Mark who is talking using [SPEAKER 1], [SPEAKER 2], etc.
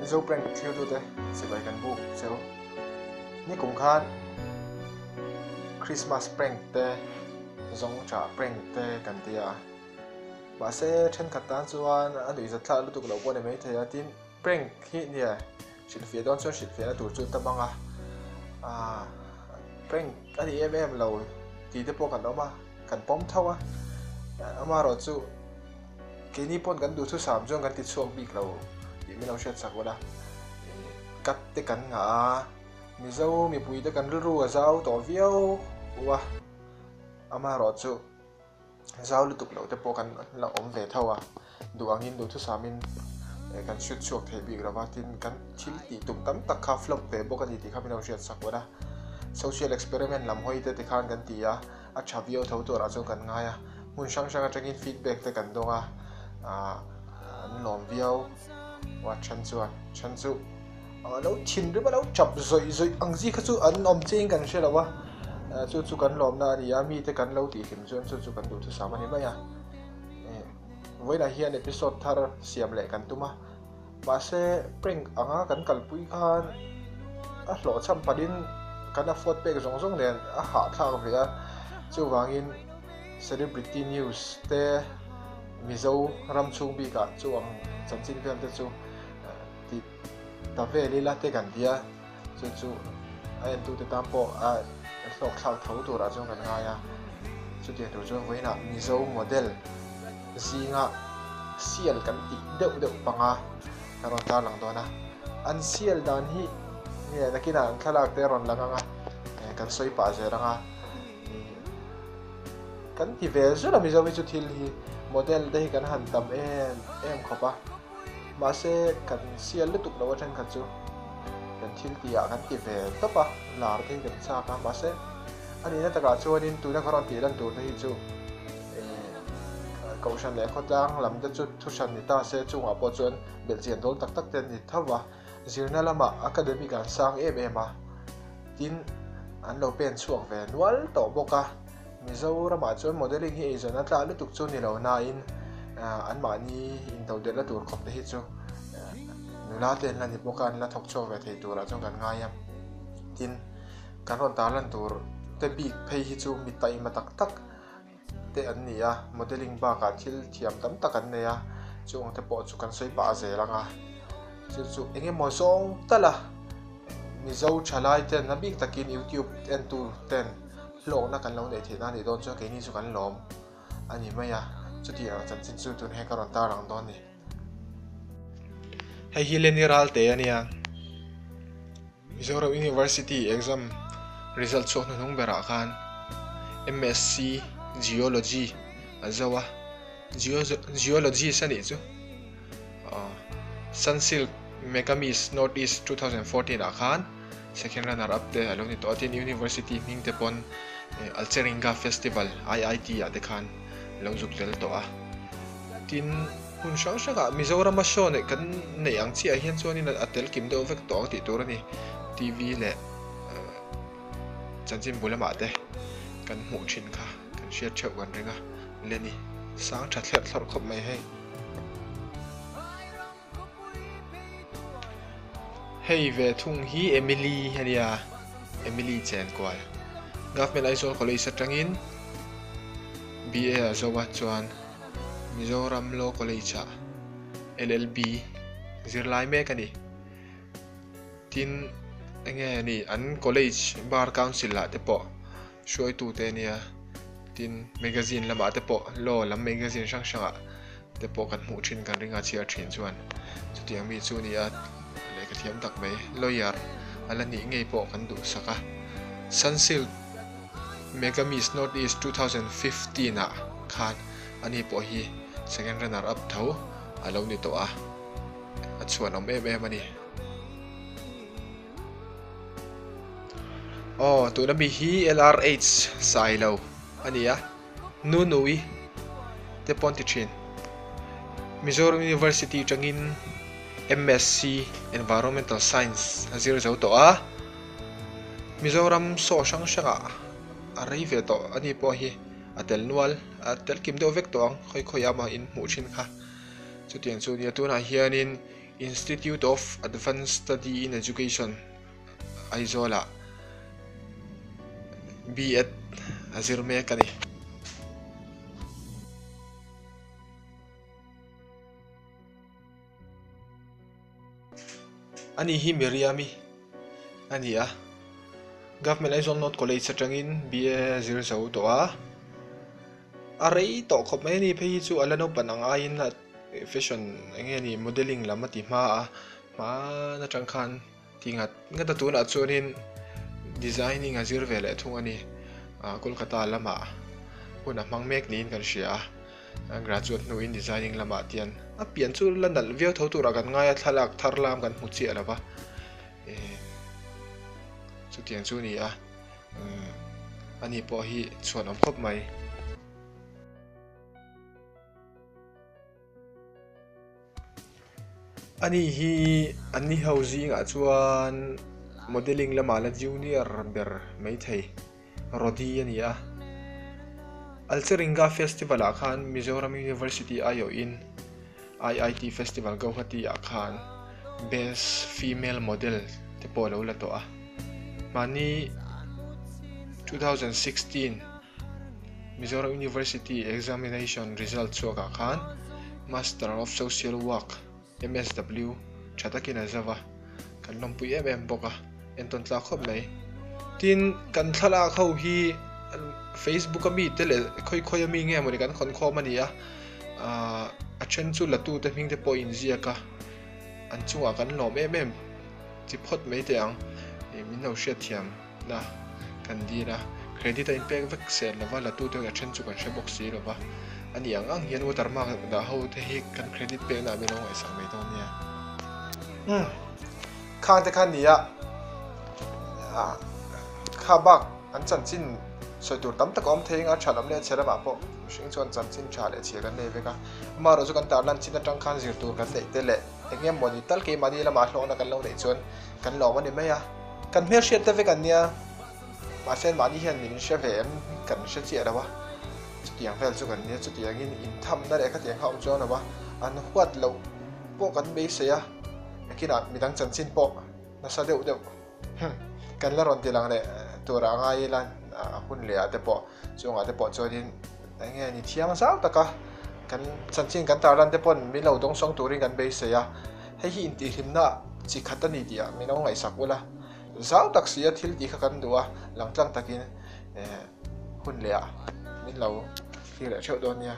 [SPEAKER 1] Mizo prank thirtute sipai kan buk cheu. Nikum khan Christmas prank te zawng tah prank te kan ti a. Mahse thenkhat tan chuan a nuihzat thlak lutuk loh pawh a ni maithei a, tin prank hi nia hrilhfiah dawn chuan hrilhfiahna tur chu tam ang a. Aaa prank a ni em em lo tih te pawh kan awm a, kan pawm tho a. Amaherawhchu. Keini pawn kan duhthusam chuan kan ti chhuak bik lo tih min lo hriat chak ula. Cut te kan ngah a, Mizo mipui te kan rilru a zau tawh viau a, amaherawhchu zau lutuk loh te pawh kan la awm ve tho a, duh angin duhthusamin kan hriat chhuak thei bik lo va, tin kan thil tih tum tam tak kha flop ve bawk a ni tih kha min lo hriat chak ula. Social experiment lam hawi te tikhan kan ti a. A tha viau tho turah chuan kan ngai a, hmun hrang hrang atangin feedback te kan dawng a, aah an lawm viau a then chuan then chu a lo thinrim a lo tap zawih zawih ang chi kha chu an awm chiang kan hre lo a, chu chu kan lawmna a ni a, mite kan lo tihhlim chuan chu chu kan duhthusam a ni mai a, vawiinah hian episode thar siam leh kan tum a. Mahse, prank anga kan kalpui khan a hlawhchham palhin kan afford pek zawng zawng nen a hahthlak ve a, chuvangin celebrity news te Mizo ram chhung bikah chuang chanchin vel te chu tih ta vel ila te kan ti a, chu chu a entute tan pawh a hlawk thlak tho turah chuan kan ngai a, chutiang tur chuan vawiinah Mizo model zinga sial kan tih deuh deuh panga ka rawn tarlang dawn a, an sial dan hi nge nakinah an thlalak te a rawn lang ang a, kan sawi pah zel ang a, kan ti ve zut a Mizo hi chu thil hi model te hi kan han tam em em khawp a. Mahse, kan sial lutuk lo a thenkhat chu kan thil tih ah kan ti ve tawp a, lar te hi kan chak a, mahse a nihna takah chuanin tuna ka rawn tih lan tur te hi chu Kohhran leh khawtlang lam te chu thuhran ni ta se chungah pawh chuan belhchian dawl tak tak te an ni tho va, zirna lamah academic an sang em em a, tin an lo pen chhuak ve nual tawh bawk a. Mizoramah chuan modelling hi eizawn a tla lutuk chu ni lo nain anmahni intodelhna tur khawp te hi chu nula te an la ni bawk a, an la thawk chhuak ve thei turah chuan kan ngai a. Tin, kan rawn tarlan tur te bik phei hi chu mi taima tak tak te an ni a, modelling bakah thil thiam tam tak an nei a, chung te pawh chu kan sawi pah zel ang a. Chu chu eng emaw zawng tal a, Mizo thalai ten a bik takin YouTube entu ten Hlawkna kan lo neih theihna a nih dawn chuan keini chu kan lawm a ni mai a, chutiang ang chanchin chu tun hei ka rawn tar ang dawn a ni. Hei hi Lenny Ralte a nia, Mizoram University exam result chhuak hnuhnung berah khan MSc Geology a zo a, Geologist a nih chu. Sunsilk Mega Miss North East 2014 ah khan second runner up te a lo ni tawh a, tin University hming te pawn Alcheringa Festival IIT ah te khan a lo zuk tel tawh a. Tin hmun hrang hrangah Mizorama show neih kan neih ang chiah hian chuanin a tel kim deuh vek tawh ang tih tur a ni. TV leh chanchin bu lamah te kan hmuh thin kha kan hriat theuh kan ring a, Lenny sang tha thlerh thlawrh khawp mai hei. Hei ve thung hi Emily a nia, Emily Chenkual. Government Aizawl College atangin BA a zo a, chuan Mizoram Law College ah LLB zirlai mek a ni. Tin, enge ni an college bar council ah te pawh hruaitute a nia, tin magazine lamah te pawh law lam magazine hrang hrangah te pawh kan hmuh thin kan ring a chhiar thin chuan chutiang mi chu a ni a lehkha thiam tak mai lawyer a la nih ngei pawh kan duhsak a Sunsilk Mega Miss North East 2015 ah khan ani pawh hi second runner up tho a lo ni tawh a a chhuanawm em em a ni. Aw tuna mi hi LRH Sailo a ni a, Nunui te pawh an ti thin. Mizoram University atangin MSc Environmental Science a zir zo tawh a, Mizoram saw hrang hrangah a rei ve tawh a ni pawh hi a tel nual, a tel kim deuh vek tawh ang khawi khawi a mah in hmuh thin kha. Chutiang chu nia tunah hianin. Institute of Advanced Study in Education, Aizawlah B.Ed a zir mek a ni. Ani hi Miriam-i a ni a, Government Aizawl North College atangin BA a zir zo tawh a, a rei tawh khawp mai a ni phei hi chu a la naupan ang aiin a fashion eng nge ni modelling lam a ti hma a, hmaan atang khan ti ngat ngat a tunah chuanin designing a zir ve leh thung a ni, Kolkata lamah hun a hmang mek niin kan hria a. A graduate hnuin designing lamah tian a pian chu la nalh viau tho turah kan ngai a, thlalak thar lam kan hmu chiah lo va, eh chutiang chu a ni a, umm ani pawh hi chhuan awm khawp mai. Ani hi anni ho zingah chuan modelling lamah la junior ber maithei. Rodi a ni a. Alcheringa Festival ah khan Mizoram University aiawhin IIT Festival Guwahati ah khan Best Female Model te pawh a lo la tawh a. Mahni 2016 Mizoram University Examination result chhuak ah khan Master of Social Work MSW tha takin a zauh a, kan lawmpui em em bawk a, entawn tlak khawp mai. Tin, kan thlalak ho hi Facebook a mi te leh khawi khawi a mi nge mawni kan khawn khawm a ni a, aah a then chu latu te hming te pawh inziak a, an chungah kan lawm em em chi phawt mai teh ang, min lo hriatthiam. Na kan dil a, credit a inpek vek sel lova la tute a then chu kan hre bawk si lova, a ni ang ang hian watermark dah ho te hi kan credit pek na ah min lo ngaihsak mai dawn nia. Umm khang te kha nia ah kha bak an chanchin sawi tur tam tak a awm thei anga tha lam leh chhe lamah pawh mihring chuan chanchin tha leh chhia kan nei vek a, amaherawhchu kan tarlan chin atang khan zir tur kan neih te leh eng nge mawni tal keimahni lamah hlawkna kan lo neih chuan kan lawm a ni mai a. Kan hmelhriat te vek an nia, mahse mahni hian min hre ve em kan hre chiah lo a, chutiang vel chu kan nia, chutiangin inthamna leh khatiang kha awm chuang lo a, an huat loh pawh kan beisei a, nakinah midang chanchin pawh nasa deuh deuh kan la rawn ti lang leh turah a ngai ila a hun leh ah te pawh chungah te pawh chuanin eng nge ni thiang zau taka kan chanchin kan tarlan te pawn min lo dawngsawng turin kan beisei a. Hei hi intihhlimna chi khat a ni tih ah min lo ngaihsak ula, zau tak si a thil tih kha kan duh a, langtlang takin hun leh ah min lo thlir leh theuh dawn nia.